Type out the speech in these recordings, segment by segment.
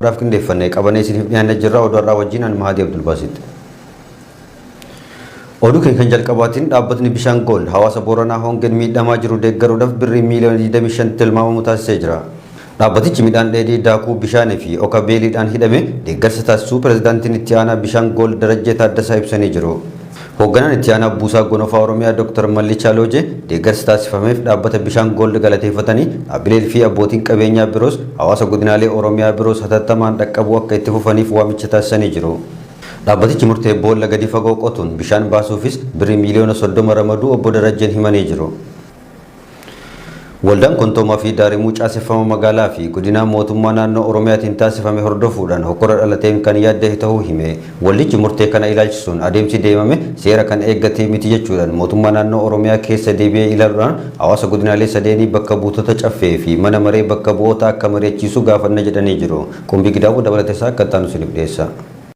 Raaf qindeeffannee qabanee isiniif dhiyaannee jirra. Oduu har'aa wajjin ani Mahadii Abdulbaasitti. Oduu keenya kan jalqabaatiin dhaabbatni Bishaan Gold hawaasa Booranaa hongeen miidhamaa jiru deeggaruudhaaf birrii miiliyoona 25 tilmaamamu taasisee jira. Dhaabbatichi midhaan dheedhii, daakuu, bishaanii fi oka beeliidhaan hidhame deeggarsa taasisuu pirezidaantiin itti aanaa Bishaan Gold Darajjee Taaddasaa ibsanii jiru. Hoogganaan itti aanaa Buusaa Gonofaa Oromiyaa Dr. Mallichaa Loojee deeggarsa taasifameef dhaabbata Bishaan Gold galateeffatanii dhaabbilee fi abbootiin qabeenyaa biroos hawaasa godinaalee Oromiyaa biroos hatattamaan dhaqqabuu akka itti fufaniif waamicha taasisanii jiru. Dhaabbatichi murtee boolla gadi fagoo qotuun bishaan baasuufis birrii miiliyoona 30 ramaduu obbo Darajjeen himanii jiru. Waldaan Kontoomaa fi Daarimuu caaseffama magaalaa fi godinaa mootummaa naannoo Oromiyaatiin taasifame hordofuudhaan hokkora dhalateen kan yaadda'e ta'uu hime. Waldichi murtee kana ilaalchisuun adeemsi deemame seera kan eeggate miti jechuudhaan mootummaa naannoo Oromiyaa keessa deebi'ee ilaaluudhaan hawaasa godinaalee sadeenii bakka buutota caffee fi mana maree bakka bu'oota akka mari'achiisu gaafanna jedhanii jiru. Qumbii Gidaaboo dabalata isaa akka itti aanu isiniif dhiyeessa.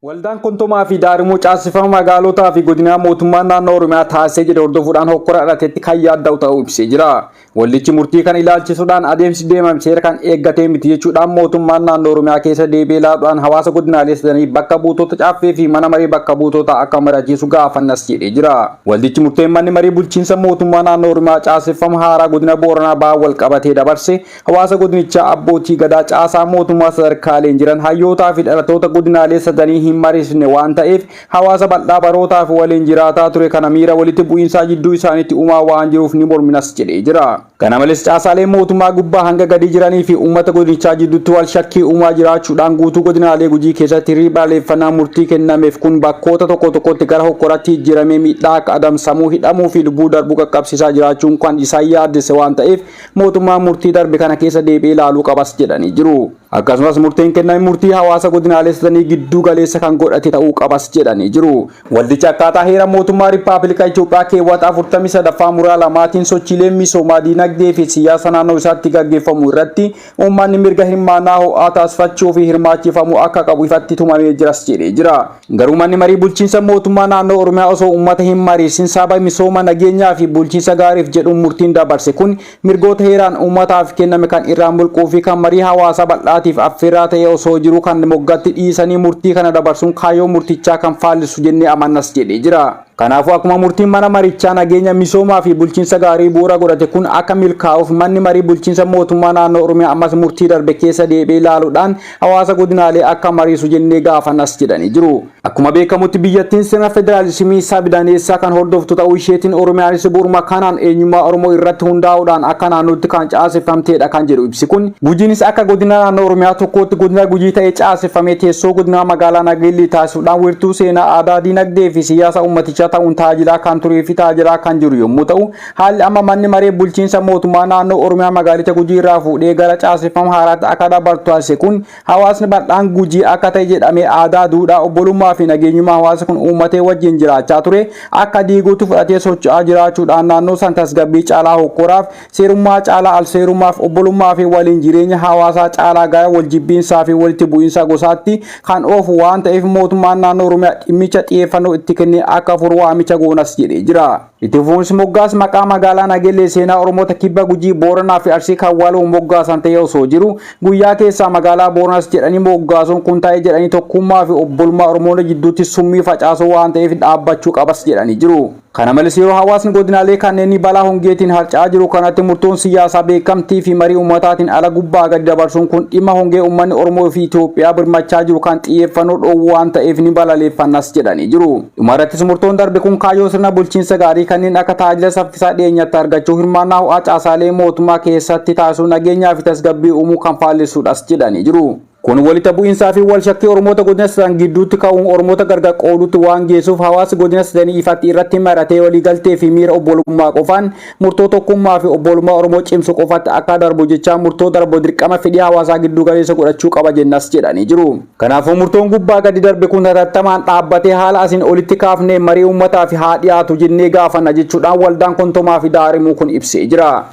Waldaan Kontomaa fi Daarimuu caaseffama magaalotaa fi godinaa mootummaan naannoo Oromiyaa taasisee jedhe hordofuudhaan hokkora dhalatetti kan yaadda'u ta'uu ibsee jira. Waldichi murtii kana ilaalchisuudhaan adeemsi deemame seera kan eeggatee miti jechuudhaan mootummaan naannoo Oromiyaa keessa deebi'ee ilaaluudhaan hawaasa godinaalee sadanii bakka buutota caffee fi mana maree bakka buutota akka mari'achiisu gaafannas jedhee jira. Waldichi murteen manni marii bulchiinsa mootummaa naannoo Oromiyaa caaseffama haaraa godina Booranaa Bahaa wal qabatee dabarse hawaasa godinichaa, abbootii gadaa, caasaa mootummaa sadarkaaleen jiran, hayyootaa fi dhalattoota godinaalee sadanii hin mariisne waan ta'eef hawaasa bal'aa barootaaf waliin jiraataa ture kana miira walitti bu'iinsaa jidduu isaaniitti uumaa waan jiruuf ni morminas jedhee jira. Kana malees caasaaleen mootummaa gubbaa hanga gadii jiranii fi uummata godinichaa jidduutti wal shakkii uumaa jiraachuudhaan guutuu godinaalee Gujii keessatti hiriirri balaaleffannaa murtii kennameef kun bakkoota tokko tokkotti gara hokkoratti jijjiiramee miidhaa akka adamsamuu, hidhamuu fi lubbuu darbuu qaqqabsiisaa jiraachuun kan isaan yaaddesse waan ta'eef mootummaan murtii darbe kana keessa deebi'ee ilaaluu qabas jedhanii jiru. Akkasumas murteen kenname murtii hawaasa godinaalee sadanii gidduu galeessa kan godhate ta'uu qabas jedhanii jiru. Waldichi akkaataa heera mootummaa Rippaabilika Itoophiyaa keewwata 43ffaa muraa lamaatiin sochiileen misoomaa, diinagdee fi siyaasa naannoo isaatti gaggeeffamu irratti uummanni mirga hirmaannaa ho'aa taasifachuu fi hirmaachifamuu akka qabu ifatti tumamee jiras jedhee jira. Garuu manni marii bulchiinsa mootummaa naannoo Oromiyaa osoo uummata hin mariisin saba misooma, nageenyaa fi bulchiinsa gaariif jedhuun murtiin dabarse kun mirgoota heeraan uummataaf kenname kan irraa mulquu fi kan marii hawaasaa bal'aatiif affeerraa ta'ee osoo jiruu kan moggatti dhiisanii murtii kana dabarsuun kaayyoo murtichaa kan faallisu jennee amannas jedhee jira. Kanaafuu akkuma murtiin mana marichaa nageenya, misoomaa fi bulchiinsa gaarii bu'uura godhate kun akka milkaa'uuf manni marii bulchiinsa mootummaa naannoo Oromiyaa ammas murtii darbe keessa deebi'ee ilaaluudhaan hawaasa godinaalee akka mariisu jennee gaafannas jedhanii jiru. Akkuma beekamutti biyyattiin sirna federaalizimii sabdaneessaa kan hordoftu ta'uu isheetiin Oromiyaanis bu'uuruma kanaan eenyummaa Oromoo irratti hundaa'uudhaan akka naannootti kan caaseffamteedha kan jedhu ibsi kun, Gujiinis akka godina naannoo Oromiyaa tokkootti godina Gujii ta'ee caaseffamee teessoo godinaa magaalaa Nageellii taasisuudhaan wiirtuu seenaa, aadaa, diinagdee fi siyaasa uummatichaa ta'uun tajaajilaa kan turee fi tajaajilaa kan jiru yommuu ta'u, haalli amma manni maree bulchiinsa mootummaa naannoo Oromiyaa magaalicha Gujii irraa fuudhee gara caaseffama haaraatti akka dabartu taasise kun hawaasni bal'aan Gujii akka ta'e jedhamee aadaa, duudhaa, obbolummaa fi nageenyummaa hawaasni kun uummatee wajjin jiraachaa ture akka diiguutti fudhatee socho'aa jiraachuudhaan naannoo san tasgabbii caalaa hokkoraaf, seerummaa caalaa alseerummaaf, obbolummaa fi waliin jireenya hawaasaa caalaa gara wal jibbiinsaa fi walitti bu'iinsa gosaatti kan oofu waan ta'eef mootummaan naannoo Oromiyaa dhimmicha xiyyeeffannoo itti kennee akka furu waamicha goonas jedhee jira. Itti fufuunis moggaas maqaa magaalaa Nageellee seenaa Oromoota Kibba Gujii, Booranaa fi Arsii kan waloon moggaasan ta'ee osoo jiru guyyaa keessaa magaalaa Booranas jedhanii moggaasuun kun ta'e jedhanii tokkummaa fi obbolummaa Oromoota jidduutti summii facaasuu waan ta'eef dhaabbachuu qabas jedhanii jiru. Kana malees yeroo hawaasni godinaalee kanneenii balaa hongeetiin harca'aa jiru kanatti murtoon siyaasaa beekamtii fi marii uummataatiin ala gubbaa gadi dabarsuun kun dhimma hongee uummanni Oromoo fi Itoophiyaa birmachaa jiru kan xiyyeeffannoo dhoowwu waan ta'eef ni balaleeffannas jedhanii jiru. Dhumarrattis murtoon darbe kun kaayyoo sirna bulchiinsa gaarii kanneen akka tajaajila saffisaa dhiyeenyatti argachuu, hirmaannaa ho'aa caasaalee mootummaa keessatti taasisuu, nageenyaa fi tasgabbii uumuu kan faallessuudhas jedhanii jiru. Kun walitti bu'iinsaa fi wal shakkii Oromoota godina sadan gidduutti ka'uun Oromoota gargar qooduutti waan geessuuf hawaasni godina sadanii ifatti irratti maratee waliigaltee fi miira obbolummaa qofaan murtoo tokkummaa fi obbolummaa Oromoo cimsu qofatti akka darbu jechaa murtoo darbu dirqama fedhii hawaasaa gidduu galeessa godhachuu qaba jennas jedhanii jiru. Kanaafuu murtoon gubbaa gadi darbe kun hatattamaan dhaabbatee haala asiin olitti kaafnee marii uummataa fi haa dhiyaatu jennee gaafanna jechuudhaan waldaan Kontomaa fi Daarimuu kun ibsee jira.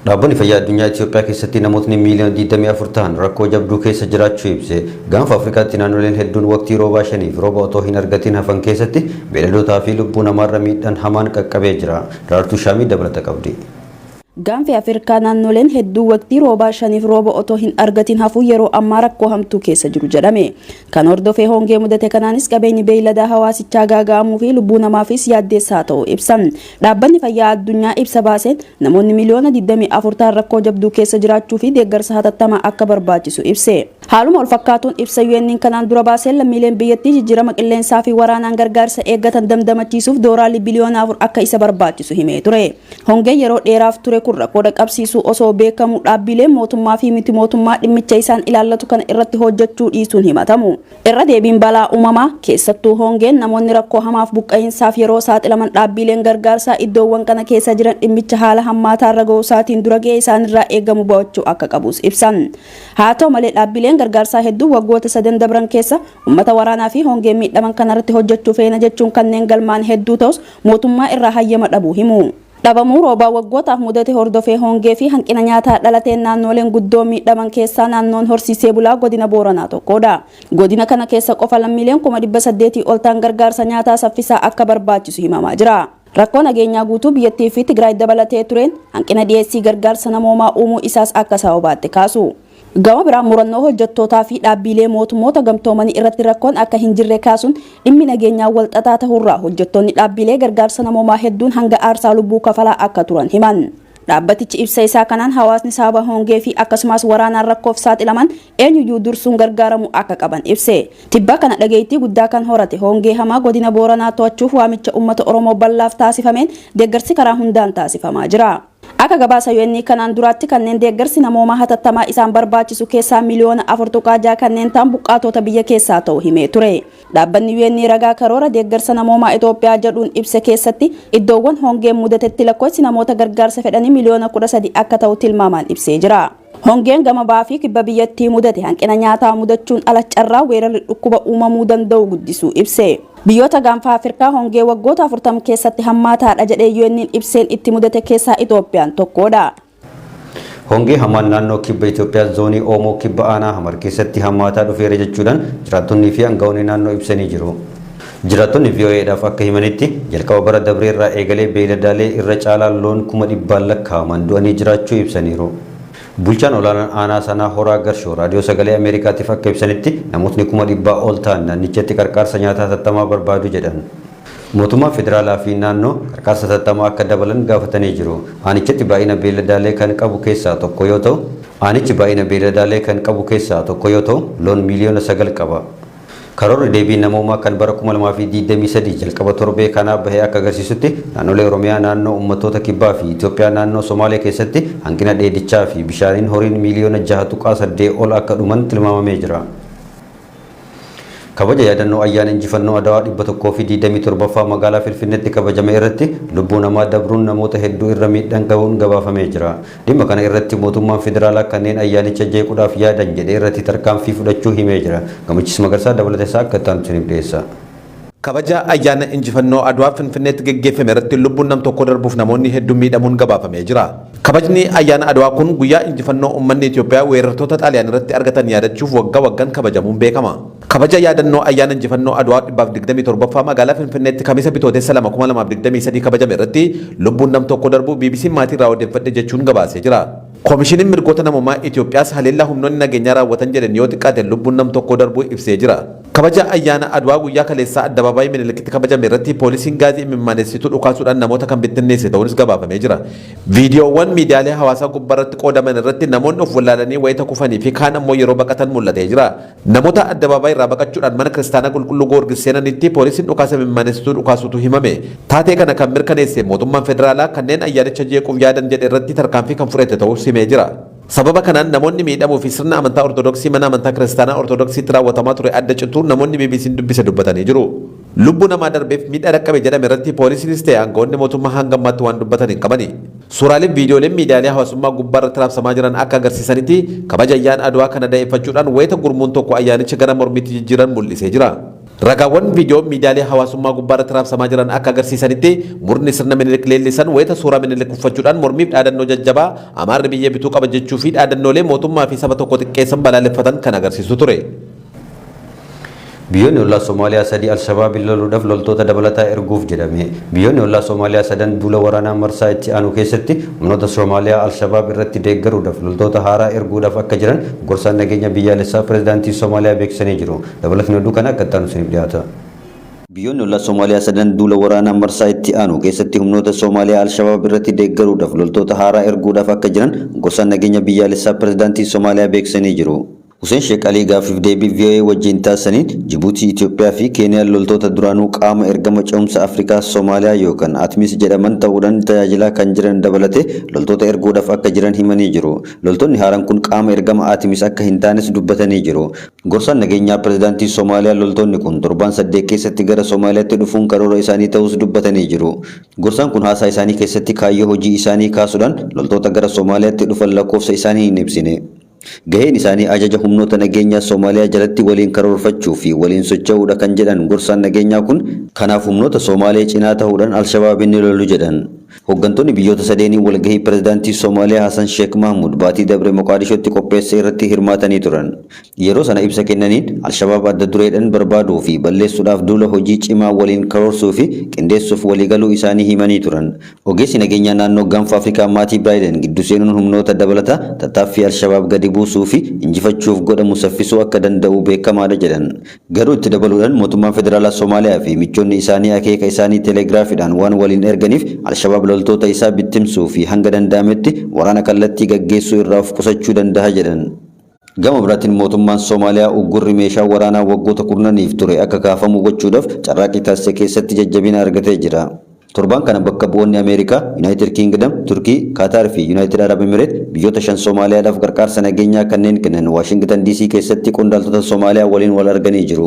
Dhaabbanni Fayyaa Addunyaa Itoophiyaa keessatti namootni miiliyoona 24 ta'an rakkoo jabduu keessa jiraachuu ibse. Gaanfa Afrikaatti naannoleen hedduun waqtii roobaa shaniif rooba otoo hin argatin hafan keessatti beeyladootaa fi lubbuu namaarra miidhaan hamaan qaqqabee jira. Daraartuu Shaamii dabalata qabdi. Gaanfi Afrikaa naannoleen hedduu waqtii roobaa shaniif rooba otoo hin argatin hafuu yeroo ammaa rakkoo hamtuu keessa jiru jedhame. Kan hordofee hongee mudate kanaanis qabeenyi beeyladaa hawaasichaa gaaga'amuu fi lubbuu namaafis yaaddeessaa ta'uu ibsan. Dhaabbanni Fayyaa Addunyaa ibsa baaseen namoonni miliyoona 24 ta'an rakkoo jabduu keessa jiraachuu fi deeggarsa hatattamaa akka barbaachisu ibse. Haaluma walfakkaatuun ibsa UN'n kanaan dura baaseen lammiileen biyyattii jijjiirama qilleensaa fi waraanaan gargaarsa eeggatan damdamachiisuuf dooraalli biliyoona 4 akka isa barbaachisu himee ture. Hongeen yeroo dheeraaf ture kun rakkoo dhaqqabsiisuu osoo beekamuu dhaabbileen mootummaa fi miti mootummaa dhimmicha isaan ilaallatu kana irratti hojjechuu dhiisuun himatamu. Irra deebiin balaa uumamaa keessattuu hongeen namoonni rakkoo hamaaf buqqa'insaaf yeroo saaxilaman dhaabbileen gargaarsaa iddoowwan kana keessa jiran dhimmicha haala hammaataarra ga'uusaatiin dura ga'ee isaanirraa eegamu ba'achuu akka qabus ibsan. Haa ta'u malee dhaabbileen gargaarsaa hedduu waggoota sadan dabran keessa uummata waraanaa fi hongeen miidhaman kanarratti hojjechuu feena jechuun kanneen galmaan hedduu ta'us mootummaa irraa hayyama dhabuu himu. Dhabamuu roobaa waggootaaf mudate hordofee hongee fi hanqina nyaataa dhalateen naannoleen guddoo miidhaman keessaa naannoon horsiisee bulaa godina Booranaa tokkodha. Godina kana keessa qofa lammiileen 800,000 ol ta'an gargaarsa nyaataa saffisaa akka barbaachisu himamaa jira. Rakkoo nageenyaa guutuu biyyattii fi Tigraay dabalatee tureen hanqina dhiyeessii gargaarsa namoomaa uumuu isaas akka sababaatti kaasu. Gama biraan murannoo hojjettootaa fi dhaabbilee mootummoota gamtoomanii irratti rakkoon akka hin jirre kaasuun dhimmi nageenyaa walxaxaa ta'urraa hojjettoonni dhaabbilee gargaarsa namoomaa hedduun hanga aarsaa lubbuu kafalaa akka turan himan. Dhaabbatichi ibsa isaa kanaan hawaasni sababa hongee fi akkasumas waraanaan rakkoof saaxilaman eenyuyyuu dursuun gargaaramuu akka qaban ibse. Tibba kana dhageettii guddaa kan horate hongee hamaa godina Booranaa to'achuuf waamicha uummata Oromoo bal'aaf taasifameen deeggarsi karaa hundaan taasifamaa jira. Akka gabaasa UN kanaan duraatti kanneen deeggarsi namoomaa hatattamaa isaan barbaachisu keessaa miliyoona 4.6 kanneen ta'an buqqaatota biyya keessaa ta'uu himee ture. Dhaabbanni UN ragaa karoora deeggarsa namoomaa Itoophiyaa jedhuun ibsa keessatti iddoowwan hongeen mudatetti lakkoofsi namoota gargaarsa fedhanii miliyoona 13 akka ta'u tilmaamaan ibsee jira. Hongeen gama bahaa fi kibba biyyattii mudate hanqina nyaataa mudachuun ala carraa weerarri dhukkuba uumamuu danda'u guddisuu ibse. Biyyoota gaanfa Afrikaa hongee waggoota 40 keessatti hammaataadha jedhee UN ibseen itti mudate keessaa Itoophiyaan tokkodha. Hongee hamaan naannoo kibba Itoophiyaa zoonii Oomoo kibba aanaa Hamar keessatti hammaataa dhufeera jechuudhaan jiraattonnii fi aangawoonni naannoo ibsanii jiru. Jiraattonni VOAdhaaf akka himanitti jalqaba bara dabreerraa eegalee beeyladaalee irra caalaa loon 100,000 lakkaa'aman du'anii jiraachuu ibsaniiru. Bulchaan olaanaan aanaa sanaa Horaa Garshoo raadiyoo sagalee Ameerikaatiif akka ibsanitti namootni 100,000 ol ta'an naannichatti qarqaarsa nyaataa hatattamaa barbaadu jedhan. Mootummaa federaalaa fi naannoo qarqaarsa hatattamaa akka dabalan gaafatanii jiru. Aanichatti baay'ina beeyladaalee kan qabu keessaa tokko yoo ta'u, aanichi baay'ina beeyladaalee kan qabu keessaa tokko yoo ta'u, loon miliyoona 9 qaba. Karoorri deebii namoomaa kan bara 2023 jalqaba torbee kanaa bahee akka agarsiisutti naannolee Oromiyaa naannoo uummattoota kibbaa fi Itoophiyaa naannoo Somaalee keessatti hanqina dheedichaa fi bishaaniin horiin miliyoona 6.8 ol akka dhuman tilmaamamee jira. Kabaja yaadannoo ayyaana injifannoo Adawaa 127ffaa magaalaa Finfinneetti kabajame irratti lubbuu namaa dabruun namoota hedduu irra miidhaan gahuun gabaafamee jira. Dhimma kana irratti mootummaan federaalaa kanneen ayyaanicha jeequudhaaf yaadan jedhee irratti tarkaanfii fudhachuu himee jira. Gammachiis Magarsaa dabalata isaa akka itti aanutti isiniif dhiyeessa. Kabaja ayyaana injifannoo Adwaa Finfinneetti geggeeffame irratti lubbuun nam tokkoo darbuuf namoonni hedduun miidhamuun gabaafamee jira. Kabajni ayyaana Adwaa kun guyyaa injifannoo uummanni Itoophiyaa weerartoota Xaaliyaan irratti argatan yaadachuuf waggaa waggaan kabajamuun beekama. Kabaja yaadannoo ayyaana injifannoo Adwaa 127ffaa magaalaa Finfinneetti Kamisa Bitootessa 2, 2023 kabajame irratti lubbuun nam tokkoo darbuu BBC'n maatii irraa odeeffadhe jechuun gabaasee jira. Komishiniin Mirgoota Namoomaa Itoophiyaas haleellaa humnoonni nageenyaa raawwatan jedhen yoo xiqqaate lubbuun nam tokkoo darbuu ibsee jira. Kabaja ayyaana Adwaa guyyaa kaleessaa Addabaabaayii Minilikitti kabajame irratti poolisiin gaazii imimmaanessituu dhukaasuudhaan namoota kan bittinneesse ta'uunis gabaafamee jira. Viidiyoowwan miidiyaalee hawaasaa gubbaarratti qoodaman irratti namoonni of wallaalanii wayita kufanii fi kaan ammoo yeroo baqatan mul'atee jira. Namoota addabaabaayii irraa baqachuudhaan mana kiristaanaa qulqulluu Goorgis seenanitti poolisiin dhukaasa imimmaanessituu dhukaasuutu himame. Taatee kana kan mirkaneesse mootummaan federaalaa kanneen ayyaanicha jeequuf yaadan jedhe irratti tarkaanfii kan fudhate ta'uus himee jira. Sababa kanaan namoonni miidhamuu fi sirna amantaa Ortodoksii mana amantaa kiristaanaa Ortodoksiitti raawwatamaa ture adda cituu namoonni BBC'n dubbise dubbatanii jiru. Lubbuu namaa darbeef miidhaa dhaqqabe jedhame irratti poolisiinis ta'e aangawoonni mootummaa hanga ammaatti waan dubbatan hin qabani. Suuraaleen viidiyooleen miidiyaalee hawaasummaa gubbaa irratti raabsamaa jiran akka agarsiisanitti kabaja ayyaana Adwaa kana da'eeffachuudhaan wayita gurmuun tokko ayyaanicha gara mormiitti jijjiiran mul'isee jira. Ragaawwan viidiyoo miidiyaalee hawaasummaa gubbaa irratti raabsamaa jiran akka agarsiisanitti, murni sirna Minilik leellisan wayita suuraa Minilik uffachuudhaan mormiif dhaadannoo jajjabaa "Amaarri biyya bituu qaba" jechuu fi dhaadannoolee mootummaa fi saba tokko xiqqeessan balaaleffatan kan agarsiisu ture. Biyyoonni ollaa Somaaliyaa sadii Alshabaabiin loluudhaaf loltoota dabalataa erguuf jedhame. Biyyoonni ollaa Somaaliyaa sadan duula waraanaa marsaa itti aanu keessatti humnoota Somaaliyaa Alshabaab irratti deeggaruudhaaf loltoota haaraa erguudhaaf akka jiran gorsaan nageenya biyyaalessaa pirezidaantii Somaaliyaa beeksisanii jiru. Dabalatni oduu kana akka itti aanu isiniif dhiyaata. Biyyoonni ollaa Somaaliyaa sadan duula waraanaa marsaa itti aanu keessatti humnoota Somaaliyaa Alshabaab irratti deeggaruudhaaf loltoota haaraa erguudhaaf akka jiran gorsaan nageenya biyyaalessaa pirezidaantii Somaaliyaa beeksisanii jiru. Hussein Sheekh Alii gaaffiif deebii VOA wajjin taasisaniin Jibuutii, Itoophiyaa fi Keeniyaan loltoota duraanuu qaama ergama ce'umsa Afrikaa Somaaliyaa yookaan ATMIS jedhaman ta'uudhaan tajaajilaa kan jiran dabalatee loltoota erguudhaaf akka jiran himanii jiru. Loltoonni haaraan kun qaama ergama ATMIS akka hin taanes dubbatanii jiru. Gorsaan nageenyaa pirezidaantii Somaaliyaa loltoonni kun torbaan 8 keessatti gara Somaaliyaatti dhufuun karoora isaanii ta'us dubbatanii jiru. Gorsaan kun haasaa isaanii keessatti kaayyoo hojii isaanii kaasuudhaan loltoota gara Somaaliyaatti dhufan lakkoofsa isaanii hin ibsine. Gaheen isaanii ajaja humnoota nageenyaa Somaaliyaa jalatti waliin karoorfachuu fi waliin socho'uudha kan jedhan gorsaan nageenyaa kun, kanaaf humnoota Somaaliyaa cinaa ta'uudhaan Alshabaabiin ni lolu jedhan. Hooggantoonni biyyoota sadeenii walgahii pirezidaantii Somaaliyaa Hassan Sheekh Mahmud baatii dabre Moqaadishootti qopheesse irratti hirmaatanii turan. Yeroo sana ibsa kennaniin Alshabaab adda dureedhaan barbaaduu fi balleessuudhaaf duula hojii cimaa waliin karoorsuu fi qindeessuuf waliigaluu isaanii himanii turan. Ogeessi nageenyaa naannoo Gaanfa Afrikaa Maatii Baayiden giddu seenuun humnoota dabalataa tattaaffii Alshabaab gadi buusuu fi injifachuuf godhamu saffisuu akka danda'u beekamaadha jedhan. Garuu itti dabaluudhaan mootummaan federaalaa Somaaliyaa fi michoonni isaanii akeeka isaanii teelegiraafiidhaan waan waliin erganiif Alshabaab loltoota isaa bittimsuu fi hanga danda'ametti waraana kallattii gaggeessuu irraa of qusachuu danda'a jedhan. Gama biraatiin mootummaan Somaaliyaa uggurri meeshaa waraanaa waggoota kurnaniif ture akka kaafamu gochuudhaaf carraaqqii taasise keessatti jajjabina argatee jira. Torbaan kana bakka bu'oonni Ameerikaa, United Kingdom, Turkii, Qatar fi United Arab Emirates biyyoota shan Somaaliyaadhaaf gargaarsa nageenyaa kanneen kennan Waashingtan DC keessatti qondaaltota Somaaliyaa waliin wal arganii jiru.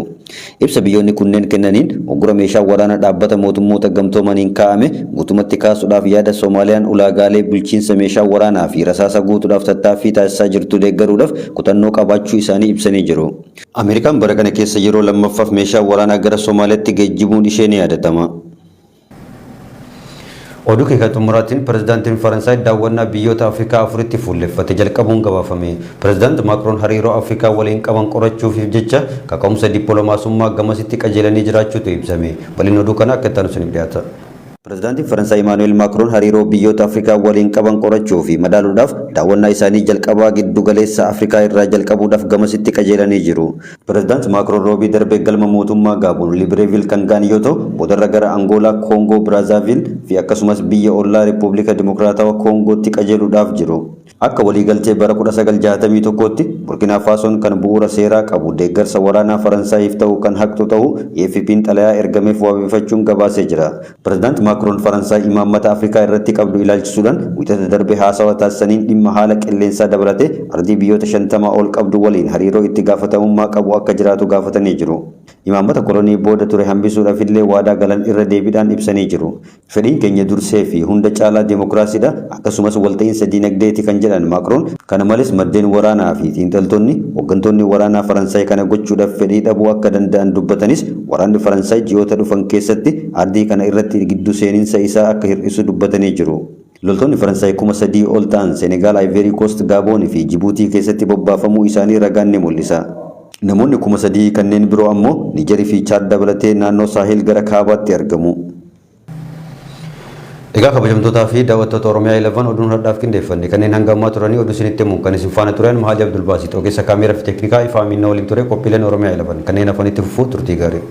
Ibsa biyyoonni kunneen kennaniin uggura meeshaa waraanaa dhaabbata mootummoota gamtoomaniin kaa'ame guutumatti kaasuudhaaf yaada Somaaliyaan ulaagaalee bulchiinsa meeshaa waraanaa fi rasaasa guutuudhaaf tattaaffii taasisaa jirtu deeggaruudhaaf kutannoo qabaachuu isaanii ibsanii jiru. Ameerikaan bara kana keessa yeroo lammaffaaf meeshaa waraanaa gara Somaaliyaatti geejjibuun ishee ni yaadatama. Oduu keeka xumuraatiin pirezidaantiin Faransaay daawwannaa biyyoota Afrikaa afuritti fuulleffate jalqabuun gabaafame. Pirezidaant Maakroon hariiroo Afrikaa waliin qaban qorachuuf jecha kaka'umsa dippiloomaasummaa gamasitti qajeelanii jiraachuutu ibsame. Bal'inni oduu kana akka itti aanu isiniif dhiyaata. Pirezidaantiin Faransaay Imaanu'eel Maakroon hariiroo biyyoota Afrikaa waliin qaban qorachuu fi madaaluudhaaf daawwannaa isaanii jalqabaa giddu galeessa Afrikaa irraa jalqabuudhaaf gamasitti qajeelanii jiru. Pirezidaant Maakroon roobii darbe galma mootummaa Gaaboon Libreville kan ga'an yoo ta'u, boodarra gara Angoolaa, Koongoo Biraazaavil fi akkasumas biyya ollaa Riippublika Dimokiraatawaa Koongootti qajeeluudhaaf jiru. Akka waliigaltee bara 1961tti Burkina Faasoon kan bu'uura seeraa qabu deeggarsa waraanaa Faransaayif ta'u kan haqxu ta'uu AFP'n xalayaa ergameef wabeeffachuun gabaasee jira. Pirezidaant Maakroon Faransaay imaammata Afrikaa irratti qabdu ilaalchisuudhaan wixata darbe haasawa taasisaniin dhimma haala qilleensaa dabalatee ardii biyyoota 50 ol qabdu waliin hariiroo itti gaafatamummaa qabu akka jiraatu gaafatanii jiru. Imaammata kolonii booda ture hambisuudhaaf illee waadaa galan irra deebiidhaan ibsanii jiru. Fedhiin keenya dursee fi hunda caalaa deemokiraasiidha, akkasumas walta'iinsa diinagdeeti kan jedhan Maakroon, kana malees maddeen waraanaa fi xiinxaltoonni hooggantoonni waraanaa Faransaay kana gochuudhaaf fedhii dhabuu akka danda'an dubbatanis, waraanni Faransaay ji'oota dhufan keessatti ardii kana irratti giddu seeninsa isaa akka hir'isu dubbatanii jiru. Loltoonni Faransaay 3000 ol ta'an Senegaal, Ivory Coast, Gaaboon fi Jibuutii keessatti bobbaafamuu isaanii ragaan ni mul'isa. Namoonni 3000 kanneen biroo ammoo Niijerii fi Chaad dabalatee naannoo Saahil gara kaabaatti argamu. Egaa kabajamtootaa fi daawwattoota Oromiyaa 11, oduun har'aaf qindeeffanne kanneen hanga ammaa turanii. Oduu isinitti himuun kan isin faana turan Mahaji Abdulbaasiit, ogeessa kaameeraa fi teeknikaa Ifaa Aminna waliin ture. Qophiileen Oromiyaa 11 kanneen hafanitti fufuu, turtii gaarii.